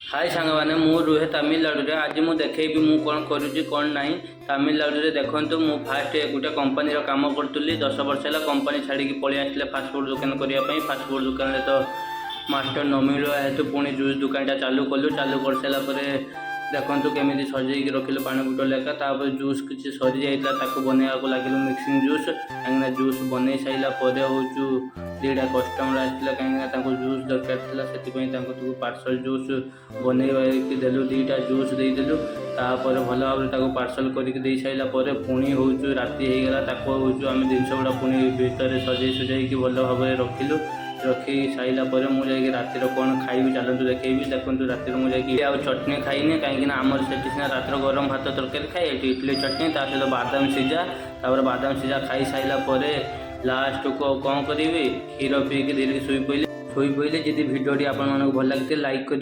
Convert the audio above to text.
High ସାଙ୍ଗମାନେ, ମୁଁ ରୁହେ ତାମିଲନାଡ଼ୁରେ। ଆଜି ମୁଁ ଦେଖେଇବି ମୁଁ କ'ଣ କରୁଛି, କ'ଣ ନାହିଁ ତାମିଲନାଡ଼ୁରେ। ଦେଖନ୍ତୁ, ମୁଁ ଫାଷ୍ଟ ଗୋଟେ କମ୍ପାନୀର କାମ କରୁଥିଲି 10 ବର୍ଷ ହେଲା। କମ୍ପାନୀ ଛାଡ଼ିକି ପଳେଇ ଆସିଲେ ଫାଷ୍ଟଫୁଡ଼ ଦୋକାନ କରିବା ପାଇଁ। ଫାଷ୍ଟଫୁଡ଼ ଦୋକାନରେ ତ ମାଷ୍ଟର ନ ମିଳିବା ହେତୁ ପୁଣି ଜୁସ୍ ଦୋକାନଟା ଚାଲୁ କଲୁ। ଚାଲୁ କରିସାରିଲା ପରେ ଦେଖନ୍ତୁ କେମିତି ସଜେଇକି ରଖିଲୁ ପାଣି ବୋଟଲ ଏକା। ତାପରେ ଜୁସ୍ କିଛି ସରିଯାଇଥିଲା, ତାକୁ ବନେଇବାକୁ ଲାଗିଲୁ ମିକ୍ସିଂ ଜୁସ୍। କାହିଁକିନା ଜୁସ୍ ବନେଇ ସାରିଲା ପରେ ହେଉଛୁ ଦୁଇଟା କଷ୍ଟମର ଆସିଥିଲା, କାହିଁକିନା ତାଙ୍କୁ ଜୁସ୍ ଦରକାର ଥିଲା। ସେଥିପାଇଁ ତାଙ୍କୁ ପାର୍ସଲ ଜୁସ୍ ବନେଇକି ଦେଲୁ, ଦୁଇଟା ଜୁସ୍ ଦେଇଦେଲୁ। ତାପରେ ଭଲ ଭାବରେ ତାକୁ ପାର୍ସଲ କରିକି ଦେଇ ସାରିଲା ପରେ ପୁଣି ହେଉଛୁ ରାତି ହେଇଗଲା। ତାକୁ ହେଉଛୁ ଆମେ ଜିନିଷ ଗୁଡ଼ା ପୁଣି ଭିତରେ ସଜେଇ ସୁଜାଇକି ଭଲ ଭାବରେ ରଖିଲୁ। ରଖି ସାରିଲା ପରେ ମୁଁ ଯାଇକି ରାତିର କ'ଣ ଖାଇବି, ଚାଲନ୍ତୁ ଦେଖେଇବି। ଦେଖନ୍ତୁ, ରାତିରେ ମୁଁ ଯାଇକି ଆଉ ଚଟଣି ଖାଇନି, କାହିଁକିନା ଆମର ସେଠି ସିନା ରାତିର ଗରମ ଭାତ ତରକାରୀ ଖାଏ, ଏଠି ଇଡ଼ଲି ଚଟଣି, ତା ସହିତ ବାଦାମ ସିଝା। ତାପରେ ବାଦାମ ସିଝା ଖାଇ ସାରିଲା ପରେ ଲାଷ୍ଟକୁ ଆଉ କ'ଣ କରିବି, କ୍ଷୀର ପିଇକି ଧୀରେ ଶୋଇ ପଡ଼ିଲି। ଶୋଇ ପଡ଼ିଲେ। ଯଦି ଭିଡ଼ିଓଟି ଆପଣମାନଙ୍କୁ ଭଲ ଲାଗିଥାଏ, ଲାଇକ୍ କରିବେ।